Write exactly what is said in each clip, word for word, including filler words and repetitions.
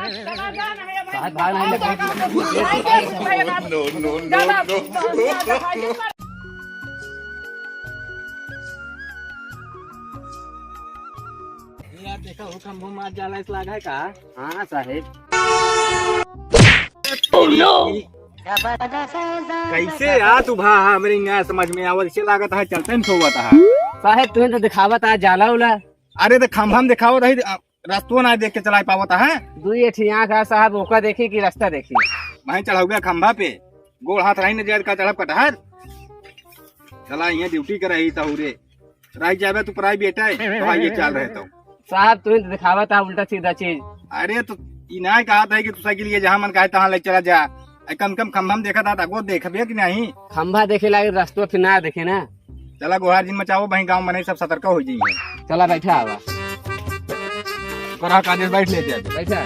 साहब, भाग नहीं लगे। यार, देखा हो, खंभो मार जाला, इस लागा है का? हाँ, साहेब। कैसे यार तू भा, हमरे ना समझ में आवत, इसे लागत है चलते न सोवत है। साहेब, तुम्हें तो दिखावत है जाला उला। अरे तो खंभा में दिखावत है, रस्तो ना देख के चलाए पावत है। दुई एठी आँख है साहब, ओका देखी कि रास्ता देखी। वहीं चढ़ौगा खंभा पे, गोड़ हाथ रही न जाए का चढ़ब कटहर। चला यहाँ ड्यूटी कर रही तहूरे। रह जाबे तू पराई बेटा है, भाई ये चाल रहे तो। साहब, तू ही तो दिखावत है उल्टा सीधा चीज। अरे तो ई ना कहा था कि तू साइकिल ये जहाँ मन कहे तहाँ ले चला जा। ए, कम कम खंभा में देखा था, वो देखबे कि नहीं? खंभा देखे लागे, रस्तो फिर ना देखे ना। चला गोहार जिन मचाओ, भाई गाँव में नहीं सब सतर्क हो जाइए। चला बैठा आवा। करा काजेस बैठ ले जाए। बैठा।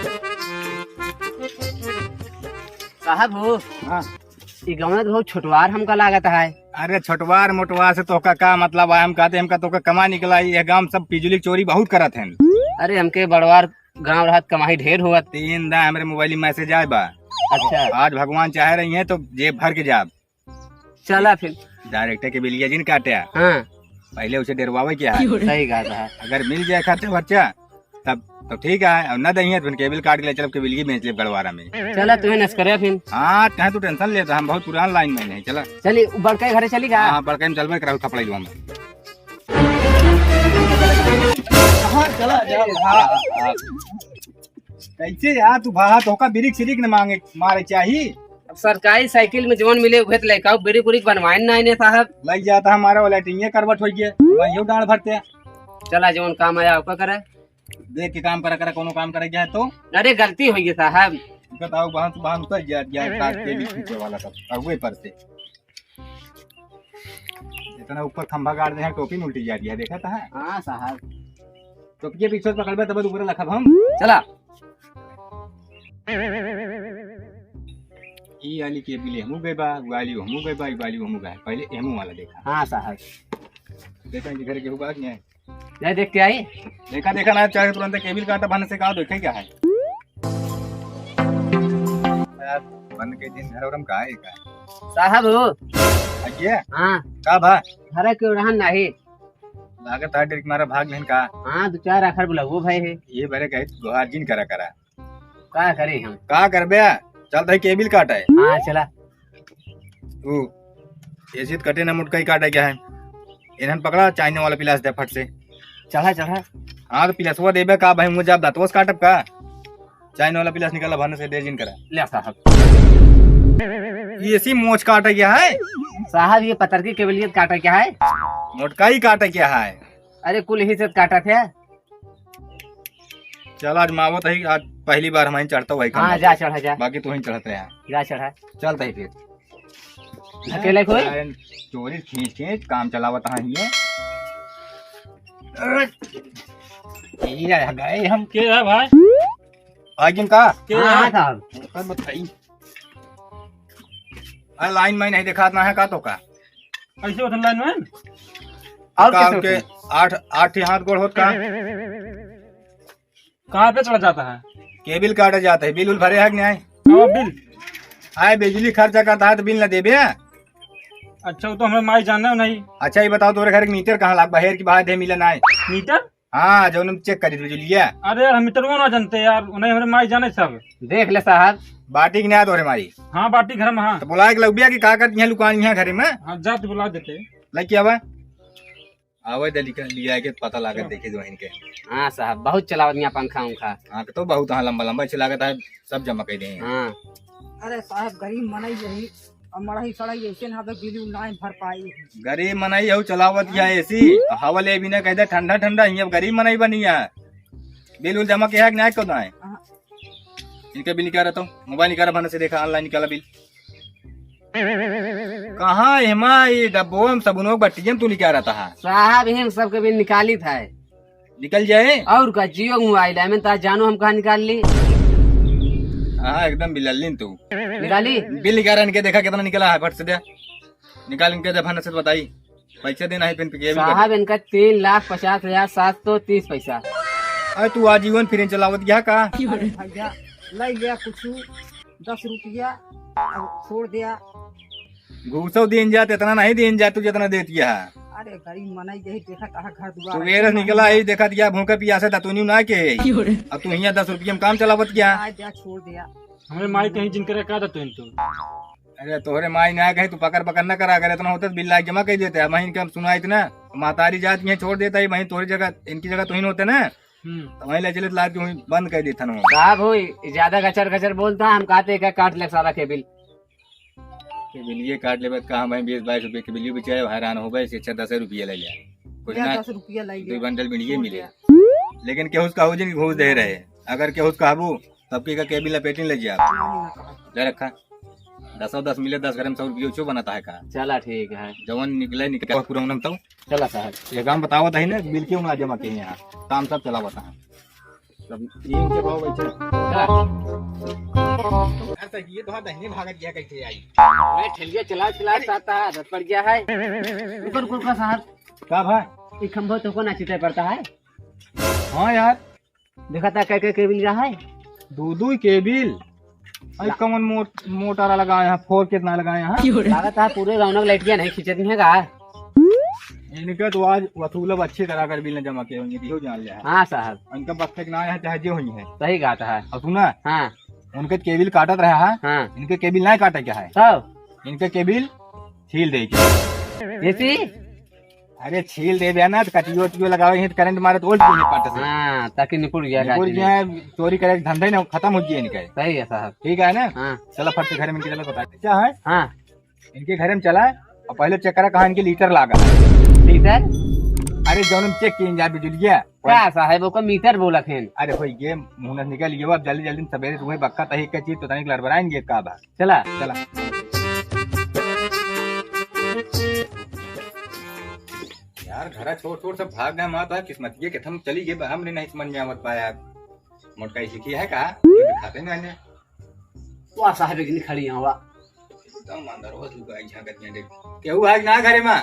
साहब हो। हाँ। ई गौना तो बहुत छोटवार हमका लागत है। अरे छोटवार मोटवार से तोहका का मतलब है? हम कहते हमका तोहका कमा निकला, ये गांव सब बिजुली चोरी बहुत करत हैं। अरे हमके बड़वार गांव रहत कमाई ढेर होत। तीन दा हमरे मोबाइल में मैसेज आए बा। अच्छा। आज भगवान चाहे रही हैं तो जेब भर के जाब। चला फिर। डायरेक्टर के बिलिया जिन काटे। हाँ। पहले उसे डरवावे क्या है? सही कहा था। अगर मिल जाए खर्चा वर्चा तब तो ठीक है, और न दहिए तो फिर केबल काट के ले चलब, केबल की बेच लेब गड़वारा में। चला, तुम्हें नस्करे फिर। हाँ, कहे तू टेंशन लेता, हम बहुत पुरान लाइन में नहीं, चला। चली, बड़के घरे चली का? हाँ, बड़के में चलबे कराऊ थपड़ाई हम। हाँ, चला, चला, हाँ, हाँ। कैसे यार तू भाहा, तोहका बिरिक सिरिक न मांगे, मारे चाही। अब सरकारी साइकिल में जवन मिले उहे तो लेके आओ, बिरिक उरिक बनवाए ना इन्हें साहब। लग जाता हमारा वाला टिंगे करवट हो गया, वही डांड भरते। चला जवन काम आया ओका करे। देख के काम करा, करा, कोनो काम करे जाए तो। अरे गलती हो गई साहब। बताओ, वहाँ से बाहर उतर जा, जा, काट के भी खींचे वाला सब, अगुए पर से। इतना ऊपर खंभा गाड़ दे हैं, टोपी में उल्टी जा रही है, देखा था? हाँ साहब। टोपिया पीछे से पकड़बे तब ऊपर रखब हम। चला। ई वाली के बिले हमू गए बा, उ वाली हमू गए बा, इ वाली हमू गए। पहले एमू वाला देखा। हाँ साहब। देखा इनके घर के हुआ कि नहीं? नहीं देख के आई। देखा, देखा ना, चाहे तुरंत केबल काटा बन से कहा, देखे क्या है? यार, बन के दिन घर और हम कहा है का? साहब हो। अइये? हाँ। का भा? घर के रहन नहीं। लागत है डर के मारा भाग लेन का? हाँ, दो चार आखर बुलाओ भाई है। ये बरे कहे गोहार जिन करा करा। का करे हम? का करबे? चल तई केबिल काटे। हाँ, चला। तू एसी त कटे ना, मोटका ही काटे क्या है? इन्हन पकड़ा, चाइना वाला पिलास दे फट से। चढ़ा, चढ़ा। हाँ, तो पिलासवा देबे का भाई, मुझे आप दांतवा से काटब का? चाइना वाला पिलास निकाला, भरने से दे जिन करा। ले साहब। ये एसी मोच काटे क्या है? साहब, ये पतरकी केबलियत काटे क्या है? मोटका ही काटे क्या है? अरे, कुल यही से काटा थे। चल, आज मावत है, आज पहली बार हमारी चढ़ता हुआ ही हाँ, जा चढ़ा, जा। बाकी तू ही चढ़ते हैं। जा चढ़ा। चलते ही फिर। धकेले कोई? अरे, चोरी खींच खींच काम चलावत है ये। ये रह गए हम। के है भाई? भागिन का? के हाँ, है? हाँ, साहब। कल बताई। अरे, लाइन में नहीं दिखात ना है का तो का? ऐसे होत लाइन में? और का कैसे उनके होत? आठ, आठ ही हाथ गोड़ होत का? कहाँ पे चढ़ा जाता है? केबिल काटा जाता है, बिल उल भरे है कि नहीं? हाँ, बिल। आए, बिजली खर्चा करता है तो बिल ना देबे? अच्छा, वो तो हमें माई जाने नहीं। अच्छा, ये बताओ, तोरे घर के मीटर कहाँ लाग, बहेर की बाहर दे मिला ना है? मीटर? हाँ, जो उन्होंने चेक करी बिजलिया। अरे यार, हम मीटर वो ना जानते यार, उन्हें हमारे माई जाने सब। देख ले साहब। बाटी की नहीं तोरे माई? हाँ, बाटी घर में, हाँ। तो बुलाए के लौबिया कि का करती हैं लुकान यहाँ घरे में? हाँ, जा तो बुला देते। लग क्या बा? आवे दे लिखा, लिया के पता लागत हाँ। देखे जो इनके। हाँ साहब, बहुत चलावत यहाँ पंखा उंखा। हाँ, तो बहुत हाँ लंबा लंबा इसे लागत है, सब जमा कर दे हैं। हाँ। अरे साहब, गरीब मनई यही, अब मड़ही सड़ई ऐसे ना तो बिल उल ना भर पाई। गरीब मनई हऊ चलावत या एसी, हवा ले भी ना कहते ठंडा ठंडा, ये गरीब मनई बनी है। बिल उल जमा किया कि ना को दाएं? हाँ। इनके बिल निकाल रहा तो, मोबाइल निकाल रहा, से देखा ऑनलाइन निकाला बिल। कहाँ हेमा ये डब्बो में सबुनो बट्टियम तू निकाल रहा था? साहब, हम सबके बिल निकाली था। निकल जाए। और का जियो मोबाइल है, मैं तो जानो हम कहाँ निकाल ली। हाँ, एकदम बिलल्लिन तू। निकाली? बिल निकाल रहा इनके, देखा कितना निकला है, फट से दे। निकाल इनके दे, फट से बताई। पैसे देना है पिन पे, केबिल साहब, काट। इनका तीन लाख पचास हजार सात सौ तीस पैसा। अरे तू आजीवन फिर चलावत गया का? अरे भैया, ले लिया कुछ दस रुपया और छोड़ दिया। घूसो दीन जात, इतना नहीं दीन जात तू जितना देत गया है। अरे गरीब मनई यही देखत आहा घर दुआर। सुबेरे निकला ही देखत गया भूखे पियासे दतुनी ना के। अब तू हियाँ दस रुपया में काम चलावत गया। आ जा, छोड़ दिया। हमरे माई कहीं जिनकर का दतुन तू। अरे तोहरे माई ना कहीं तू पकड़ पकड़ ना करा, अगर इतना होता तो बिल्ला जमा कर देते। हम इनका सुना इतना, महतारी जात में छोड़ देता है, वहीं तोहरी जगह, इनकी जगह तुहिन होते ना। हम्म। तो वहीं ले चले तो लाद के वहीं बंद कर देता ना। साहब हो, ई ज्यादा गचर गचर बोलता है, हम कहते हैं क्या काट ले सारा केबिल। केबिलिए काट लेबे, का हम बीस बाईस रुपये केबिलियो बेचे, हैरान हो गए, इससे अच्छा दस रुपये ले लिया। कुछ या ना, दस रुपया ले दो लिया। बंडल बीड़िए मिले। लेकिन केहू से कहू जिन घूस दे रहे, अगर केहू से कहबू, तब के का केबिल लपेटिन ले जा। नहीं, नहीं कहब। ले रखा, दस और दस मिले, दस घर में सौ रुपये उछो बनाता है का? चला ठीक है। जवन निकले, निकले पूरा उनम तो। चला साहब। ये काम बतावत है ना, बिल क्यों ना जमा के यहाँ, काम सब चला बता है। सब ये उनके भाव बैठे। चला। यार, तो ये तो दहिने भागत गया कैसे आई? मैं ठेलिया चला, चला अरे। साथ आदत पड़ गया है। रुको, रुको, रुको साहब। का भाई? ये खंभा तो को ना चिते पड़ता है? हाँ यार। देखा था, कई, कई केबिल का है? दो, दो ही केबिल। आई ला- कमन मोट-, मोटर लगाए हैं, फोर कितना लगाए हैं? लागत है पूरे गाँव में लाइटिया नहीं खींचत नहीं है का? इनके तो आज वसूलब अच्छी तरह कर बिल जमा किए होंगे, दिहो जान लिया है। हाँ साहब। इनका बस्ते के ना है, चाहे जे हुई है। सही बात है। और सुना? हाँ। उनके केबिल काटत रहा है। हाँ। इनके केबिल ना काटे क्या है? तो? इनके केबिल छील दे के। ऐसी? अरे छील देबे ना, तो कटियो वटियो लगावे ही, तो करंट मारे तो उल्ट जाए पाटे से। हाँ, ताकि निपुट गया निपुट गाड़ी। गया, चोरी करे के धंधा ही ना खत्म हो गया इनका। सही है साहब। ठीक है ना? हाँ। चला फट से घर में इनके चला बता। क्या है? हाँ। इनके घर में चला और पहले चेक करा कहाँ इनके लीटर लागा। लीटर? अरे जौन में चेक किए जा बिजुलिया। का साहब, ओका मीटर बोलत हैं। अरे होई गे, मुंह से निकल गया, अब जल्दी जल्दी सवेरे तुम्हें बक्का तही के चीज तो तनिक लड़बड़ाएंगे का बा। चला। चला। यार, घरा छोड़ छोड़ सब भाग गए, माँ तो किस्मतिये के थम चली गए, हमरे नहीं समझ में आवत पाया। मोटकाई सीखी है का? ये दिखाते ना इन्हें। वाह साहब, एक दिन खड़ी यहाँ, वाह। एकदम अंदर हो तू गाय झांकत में देख। केहू है कि ना घरे में?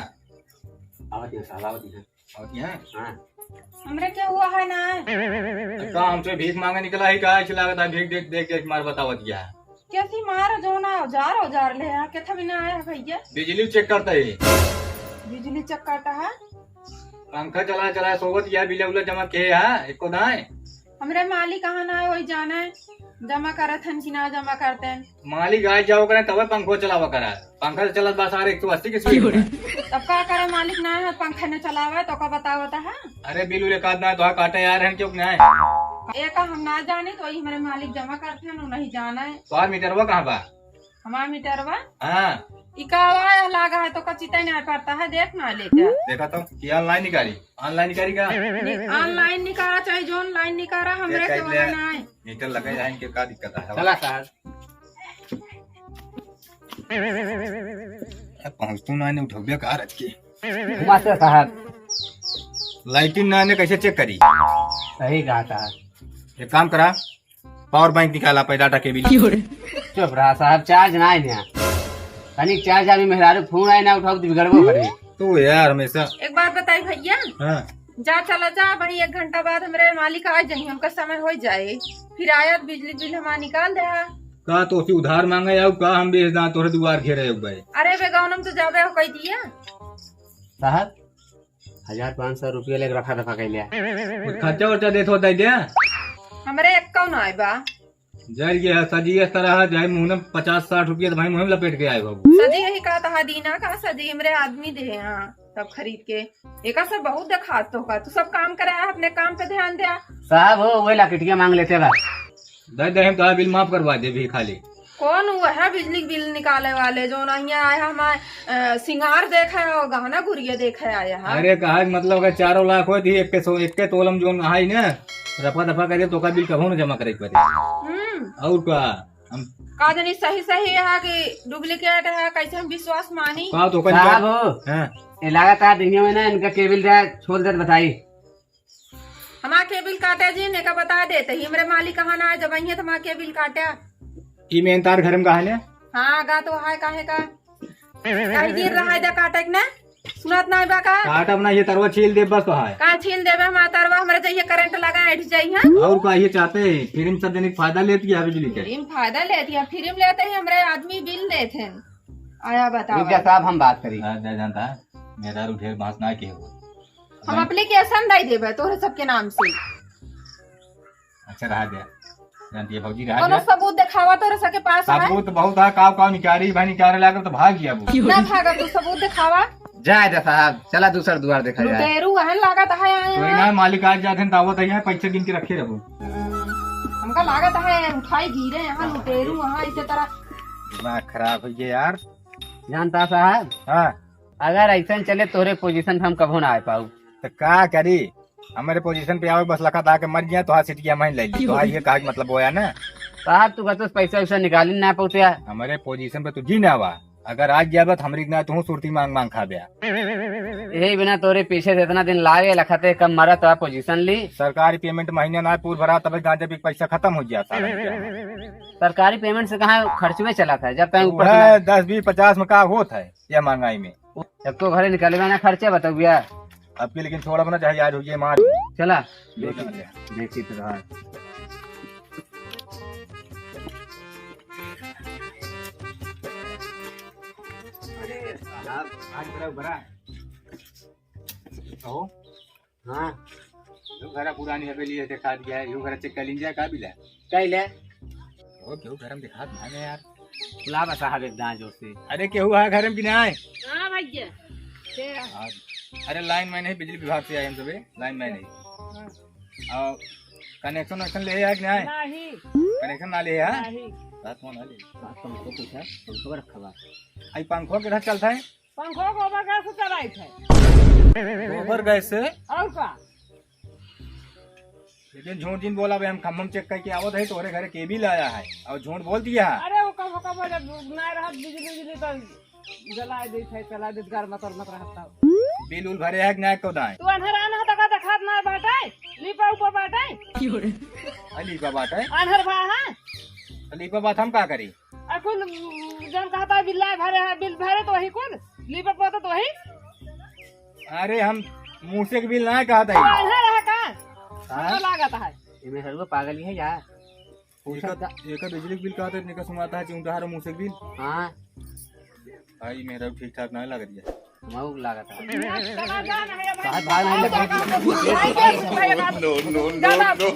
आवत यहाँ साहब, आवत यहाँ। आवत यहाँ? हाँ। हमरे के हुआ है ना? तो का हमसे भीख मांगे निकला है का? ऐसे लागत है भीख देख देख के मार बतावत गया है। कैसी मार जो ना औजार औजार ले आ, के थमी ना आया भैया? बिजली चेक करता है। बिजली चेक करता है? पंखा चला चला सोवत गया, बिल उला जमा के है, एको दाए। हमरे मालिक कहाँ ना है, वही जाने जमा करत हन कि ना जमा करते हैं। मालिक आ जाओ करे तब पंखो चलावा करा। पंखा तो चलत बा सारे एक सौ अस्सी की स्पीड में। तब का करे, मालिक ना है, पंखा न चलावे तो का बतावत है? अरे बिल उल एक आध ना तो काटे यार हैं क्यों ना है? ये का हम ना जाने तो वही हमारे मालिक जमा करते हैं, नहीं जाना है। तो यार मीटरवा कहाँ बा? हमारा मीटरवा? हाँ। इका आवा लागा है तो का चिता नहीं पड़ता है, देख ना लेके। देखा तो कि ऑनलाइन निकाली, ऑनलाइन निकाली का? नहीं, ऑनलाइन निकाला चाहे जो ऑनलाइन निकाला, हमरे देख से कैसे वाला है? ना है। मीटर लगे जाए इनके का दिक्कत है? चला साहब। ए, पहुँचतू ना ने उठबिया का रख के। मास्टर साहब। लाइटिन ना ने कैसे चेक करी? सही कहा था। एक काम करा, पावर बैंक निकाला पे डाटा केबल। चुप रहा साहब, चार्ज ना है ना। तनिक चार्ज अभी मेहरारू फोन आए ना उठाओ तो बिगड़बो करे। तो यार हमेशा। एक बात बताई भैया। हाँ। जा चला जा, वही एक घंटा बाद हमरे मालिक आ जाई, उनका समय हो जाए, फिर आया तो बिजली बिल हमारा निकाल दे। का तो उसी उधार मांगे आऊ का हम बेच दा तोरे दुआर घेरे आऊ भाई। अरे बेगौनम तो जाबे हो कह दिया। साहब, हजार पाँच सौ रुपया लेके रफा दफा कर लिया। कुछ खर्चा वर्चा देत होता है क्या? हमरे एक कौन आए बा? जर ये है, सजी इस तरह है, जाए मुँह में पचास साठ रुपया तो भाई मुँह में लपेट के आए बाबू। सजी यही कहा था दीना का, सजी हमरे आदमी दे हाँ, तब खरीद के। एका सब बहुत देखात तो का, तू सब काम करे, अपने काम पे ध्यान दे। साहब हो, वही लाकेटिया मांग लेते बा। दे दे, हम तो बिल माफ करवा दे भी खाली। कौन हुआ है बिजली बिल निकाले वाले, जो ना यहाँ आया हमारे, अ, सिंगार देखे और गहना गुरिया देखे आया है? अरे कहा कि मतलब अगर चारों लाख होती, एक के सौ, एक के तोलम जो नहाई ना, रफा दफा करे तो का बिल कभो ना जमा करे के पड़े। हम्म। और का? हम का जानी सही सही है कि डुप्लीकेट है, कैसे हम विश्वास मानी? का तो का साहब निकाल- हो, हाँ। ये लागत है दुनिया में ना इनका केबल दे, छोड़ दे बताई। हमार केबल काटे जी, ने का बता देते ही हमरे मालिक कहाँ ना है, जब आइए तो हमार केबल काटे। ई में तार घर में कहा है? हाँ, गा तो है, काहे का? काहे गिर रहा है, जा काटे के ना? सुनात नाहीं बा का? काटब ना, ये तरवा छील देब बस तो है। का छील देबे हम तरवा, हमरे जइहे करंट लगा, ऐठ जइहे। और का ये चाहते हैं, फिर इन सब जने के फायदा लेती है बिजली के। फिर फायदा लेती है, फिर लेते हैं, हमरे आदमी बिल देते हैं। आया बताओ। रुक जा साहब, हम बात करी। हाँ, जा जानता है, मेरा ढेर बांस ना के हो। हम application दे देबे तोहरे सबके नाम से। अच्छा, रहा दे। जानती है भौजी, रहा कोनो दे। सबूत देखावा तोरे सबके पास है? सबूत बहुत है, काव काव निकारी भाई, निकारे लागल तो भाग गया वो। ना भागा, तू सबूत देखावा। जाए दे साहब, चला दूसर दुआर देखा जाए। लुटेरू अहन लागत है आए तो हैं। ना मालिक आज जाते हैं, दावत है, यहाँ पैसे गिन के रखे रहो। हमका लागत है उठाई गिरे यहाँ लुटेरू, वहाँ इसे तरह। दिमाग खराब हो गया यार। जानता साहब, हाँ। अगर ऐसा चले तोरे position पे हम कभो ना आ पाऊ। तो का करी? हमरे position पे आवे बस लखत आके मर गया तो हाथ सिटिया मैं ले ली। तो हाँ, ये कहा कि मतलब होया ना। साहब, तू कहते पैसा वैसा निकाली ना पहुँचे। हमरे position पे तू जी ना आवा। अगर आज गया बत हमरी ना तू सुरती मांग मांग खा गया। यही बिना तोरे पीछे से इतना दिन लागे लखते कम मरा तो position ली। सरकारी payment महीने ना पूर भरा तब गांजा पी के पैसा खत्म हो गया सारा। सरकारी payment से कहाँ खर्च में चला था जब तक ऊपर से वह ना दस बीस पचास में का होत है ये महंगाई में। जब तो घरे निकलबे ना खर्चे बतौबिया। अब की लेकिन छोड़ब ना, चाहे आज होइए मार। चला। ले चल, ले। देखी तो रहा। अरे साहब, आज बड़ा बड़ा। कहो। हाँ। यो घरा पुरानी हवेली है, दिखा दिया है। यो घरा check कर लीजिए, का बिला? का ले? ओ, क्यों घर में दिखात ना यार? बुलावा साहब एक दाएं जोर से। अरे, केहू है घर में कि नाहीं? हाँ भैया। के है? हाँ। अरे, lineman है, बिजली विभाग से आए हम सबे, lineman है। हाँ। और connection वनेक्शन ले है कि नाहीं? नहीं। Connection ना ले है? नहीं। बात कौन है ले? बात तुमको पूछा, तुमको रखा बात। आई पंखो के घर चलता है? पंखो गोबर गैस से चलाइत है। गोबर गैस से? और का? लेकिन झूठ जिन बोला बे, हम खम्भम check करके आवत है, तोहरे घरे के बिल आया है और झूठ बोल दिया है। अरे वो कब, कब जब ना रहत बिजली, बिजली तो जला देत है, चला देत, गरमत, गरमत रहत है। बिल उल भरे है कि ना एको दाएं? तू अन्हर आन है, तका देखात ना बाटे, लीपा ऊपर बाटे। अलीपा बाटे? अन्हर बा है। अलीपा बात हम का करी? आ कुल जौन कहत है बिल्ला भरे है, बिल भरे तो वही कुल, लीपत पोतत वही। अरे हम मूसे के बिल ना कहत है। अन्हर है का? हाँ? तो लागत है। इमे हरुआ पागल ही है यार। पूछा एका, था। एका बिजली के बिल कहत है, इनका सुनाता है चिउंटा हरो मूसे के बिल। हाँ। भाई मेरा ठीक ठाक ना लग रही है। मऊ लागत है। साहब भाई नहीं लगे। No, no, no, no।